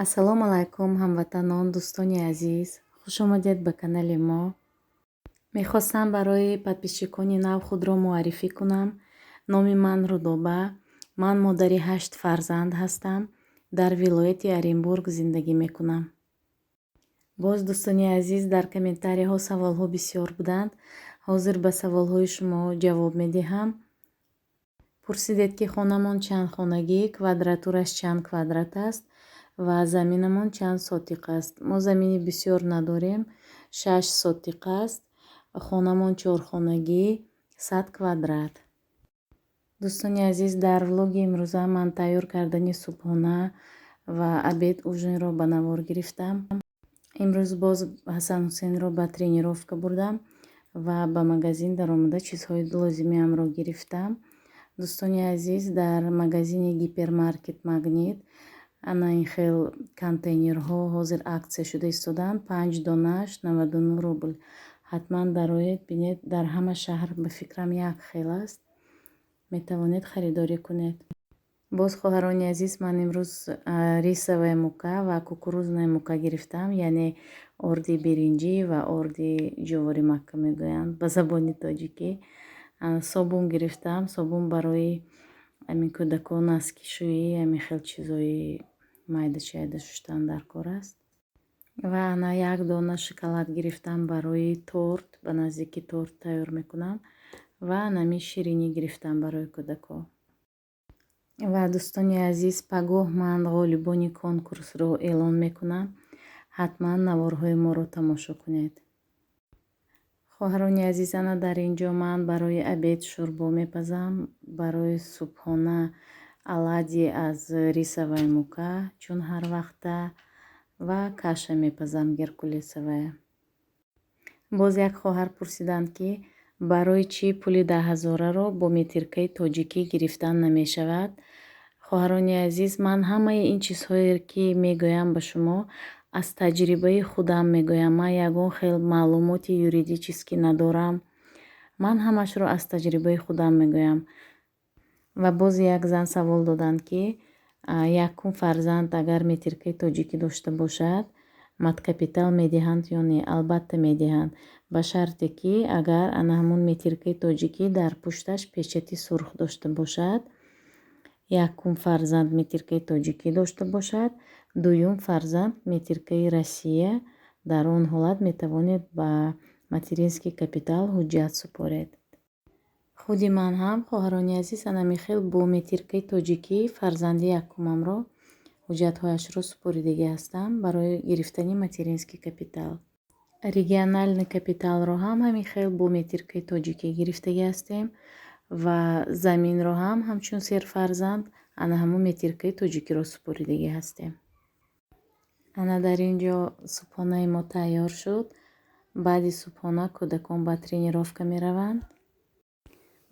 Ассалому алайкум, ҳамватанон, дӯстони азиз, хушомадед ба канали мо. Мехостам барои подписчикони нав худро муаррифӣ кунам. Номи ман Рудоба. Ман модари ҳашт фарзанд ҳастам. Дар вилояти Оренбург зиндагӣ мекунам. Боз, дӯстони азиз, дар комментарияҳо саволҳо бисёр буданд. Ҳозир ба саволҳои шумо ҷавоб медиҳам. Пурсидед, ки хонамон чанд хонагӣ, квадратураш чанд квадрат аст ва заминамон чанд сотиқ аст. Мо замини бисёр надорем, 6 сотиқ аст. Хонамон чорхонагӣ, 100 квадрат. Дӯстони азиз, дар влоги имрӯза ман тайёр кардани субҳона ва обед, ужинро ба навор гирифтам. Имрӯз боз Ҳасан Ҳусейнро ба тренировка бурдам ва ба магазин даромада чизҳои лозимиамро гирифтам. Дӯстони азиз, дар магазини гипермаркет Магнит ана ин хел контейнерҳо ҳозир акция шуда истодаанд, панҷ донааш 99 рубл. Ҳатман дароед, бинед, дар ҳама шаҳр, ба фикрам, як хел аст, метавонед харидорӣ кунед. Боз, хоҳарони азиз, ман имрӯз рисовая мука ва кукурузная мука гирифтам, яъне орди биринҷӣ ва орди ҷуворимакка мегӯянд ба забони тоҷикӣ. Собун гирифтам, собун барои ҳамин кӯдакон, носкишӯӣ, ҳамин хел чизҳои майда-чайда шуштан дар кор аст. Ва ана як дона шоколад гирифтам барои торт, ба наздики торт тайёр мекунам. Ва анами ширинӣ гирифтам барои кӯдакҳо. Ва, дӯстони азиз, пагоҳ ман ғолибони конкурсро эълон мекунам. Ҳатман наворҳои моро тамошо кунед. Хоҳарони азиз, ана дар ин ҷо ман барои обед шӯрбо мепазам, барои субҳона оладьи аз рисовая мука, чун ҳар вақта, ва каша мепазам геркулесовая. Боз як хоҳар пурсиданд, ки барои чӣ пули 10 ҳазораро бо метиркаи тоҷикӣ гирифтан намешавад. Хоҳарони азиз, ман ҳамаи ин чизҳое, ки мегӯям ба шумо, аз таҷрибаи худам мегӯям. Ман ягон хел маълумоти юридическӣ надорам. Ман ҳамашро аз таҷрибаи худам мегӯям. Ва боз як зан савол доданд, ки якум фарзанд агар метиркаи тоҷикӣ дошта бошад, маткапитал медиҳанд ё не? Албатта, медиҳанд, ба шарте ки агар ана ҳамун метиркаи тоҷикӣ дар пушташ печати сурх дошта бошад. Якум фарзанд метиркаи тоҷикӣ дошта бошад, дуюм фарзанд метиркаи Россия, дар он ҳолат метавонед ба материнский капитал ҳуҷҷат супоред. Худи ман ҳам, хоҳарони азиз, анами хел бо метиркаи тоҷикӣ фарзанди якумамро ҳуҷҷатҳояшро супоридагӣ ҳастам барои гирифтани материнский капитал. Региональный капиталро ҳам ҳамин хел бо метиркаи тоҷикӣ гирифтагӣ ҳастем ва заминро ҳам ҳамчун серфарзанд ана ҳамун метиркаи тоҷикиро супоридагӣ ҳастем. Ана дар ин ҷо субҳонаи мо тайёр шуд. Баъди субҳона кӯдакон ба тренировка мераванд.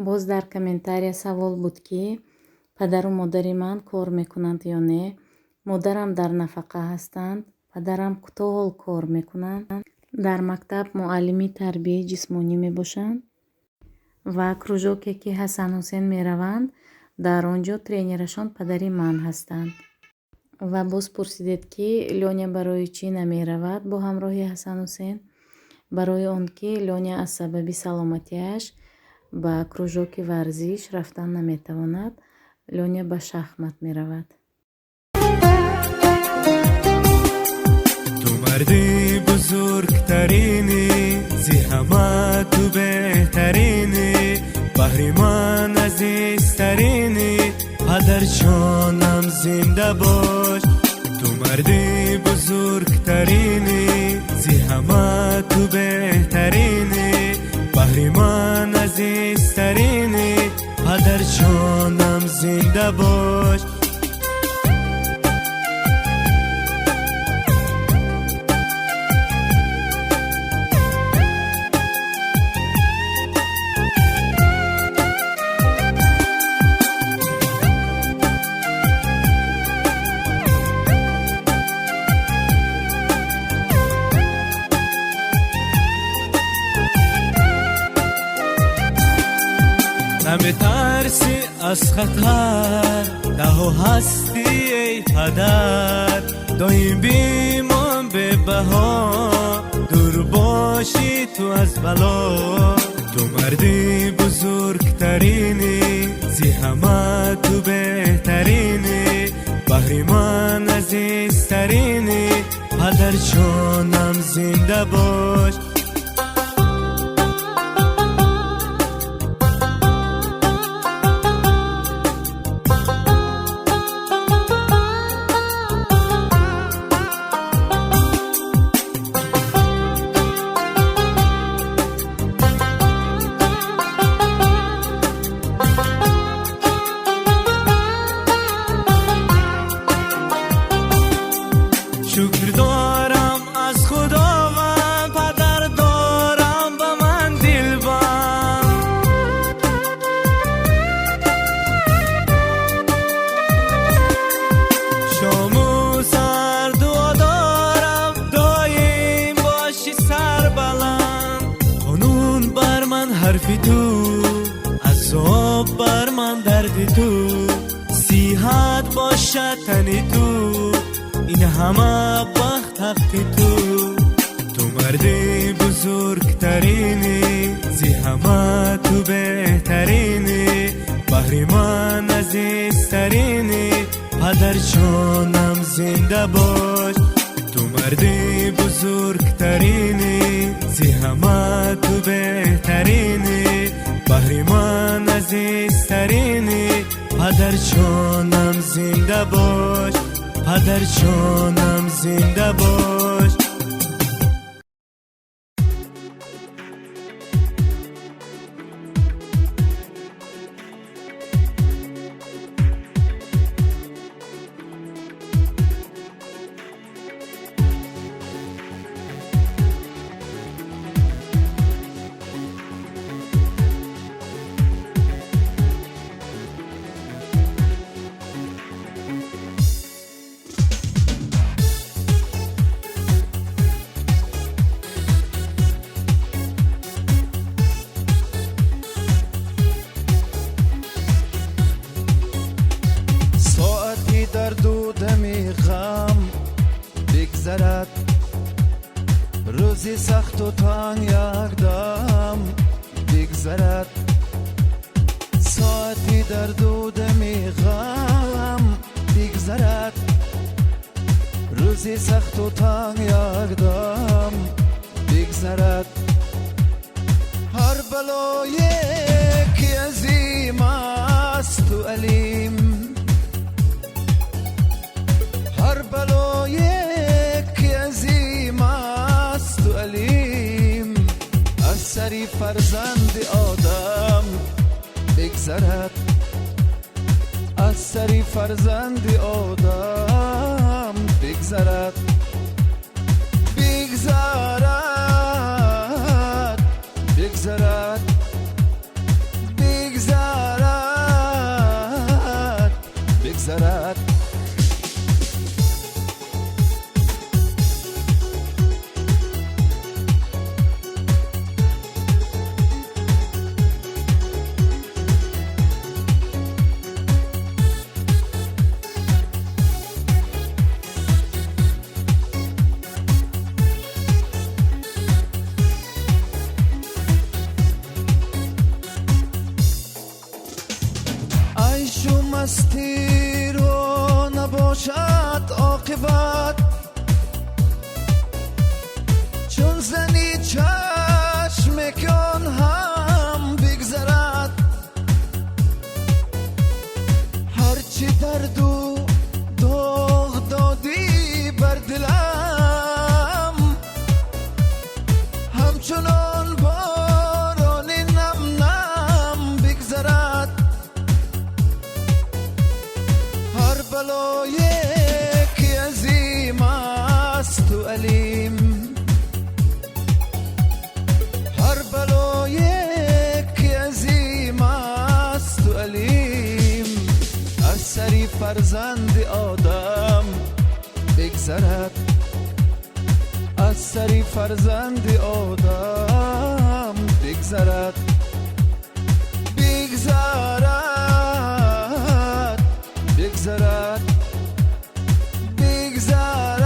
Боз дар комментария савол буд, ки падару модари ман кор мекунанд ё не. Модарам дар нафақа ҳастанд, падарам то ҳол кор мекунанд. Дар мактаб муаллими тарбияи ҷисмонӣ мебошанд ва кружоке, ки Ҳасан Ҳусен мераванд, дар он ҷо тренерашон падари ман ҳастанд. Ва боз пурсидед, ки Лёня барои чӣ намеравад бо ҳамроҳи Ҳасан Ҳусен. Барои он ки Лёня аз сабаби саломатиаш ба кружоки варзиш рафтан наметавонад. Лёня ба шахмат меравад. Ту марди бузургтаринӣ, зи ҳама ту беҳтаринӣ, баҳри ман азизтаринӣ, падарҷонам, зинда бош. Ту марди бузургтаринӣ, зи ҳама ту беҳтаринӣ, баҳри ман азизтаринӣ, падарҷонам, зинда бош. Наметарсӣ аз хатар, даҳо ҳастӣ, эй падар. Доим бимон бебаҳо, дур бошӣ ту аз бало. Ту марди бузургтаринӣ, зи ҳама ту беҳтаринӣ, баҳри ман азизтаринӣ, падарҷонам зинда бош. Шукр дорам аз Худованд, падар дорам ба ман дилбанд. Шому сар дуо дорам, доим бошӣ сарбаланд. Қонун бар ман ҳарфи ту, азоб бар ман дарди ту, сиҳат бошад тани ту, ин ҳама бахт ҳаққи ту. Ту марди бузургтаринӣ, зи ҳама ту беҳтаринӣ, баҳри ман азизтаринӣ, падарҷонам зинда бош. Ту марди бузургтаринӣ, зи ҳама ту беҳтаринӣ, баҳри ман азизтаринӣ, падарҷонам зинда бош. Падарҷонам зинда бош. Соати дарду дами ғам бигзарад, рӯзи сахту танг якдам бигзарад. Соати дарду дами ғам бигзарад, рӯзи сахту танг якдам бигзарад. Ҳар балое ки азим асту алим, ҳар балое ки азим асту алим, аз сари фарзанди одам бигзарад, аз сари фарзанди одам бигзарад. Бигзарад, бигзарад, бигзарад, бигзарад. Айшу мастиро набошад оқибат, чун зани чашме ки он ҳам бигзарад. Ҳарчи дарду доғ додӣ бар дилам, ҳамчунон борони нам нам бигзарад. Ҳар балое ки азим асту алим, ҳар балое ки азим асту алим, аз сари фарзанди одам бигзарад, аз сари фарзанди одам бигзарад. Бигзарад, бигзарад, бигзарад.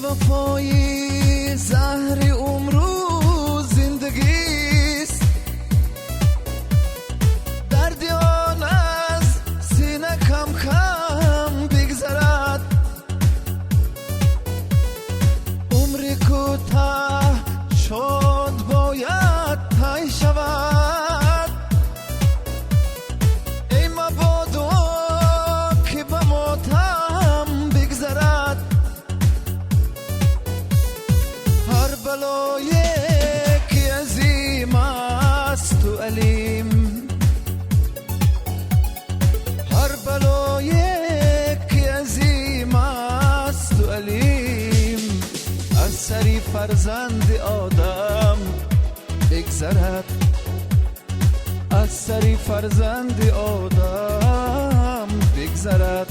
Бевафоӣ заҳри умру зиндагист, дарди он аз сина кам кам бигзарад. Умри кӯтаҳ шод бояд тай шавад. Эй, мабодо ки ба мотам бигзарад. Ҳар балое ки азим асту алим, ҳар балое ки азим асту алим, аз сари фарзанди одам бигзарад, аз сари фарзанди одам бигзарад.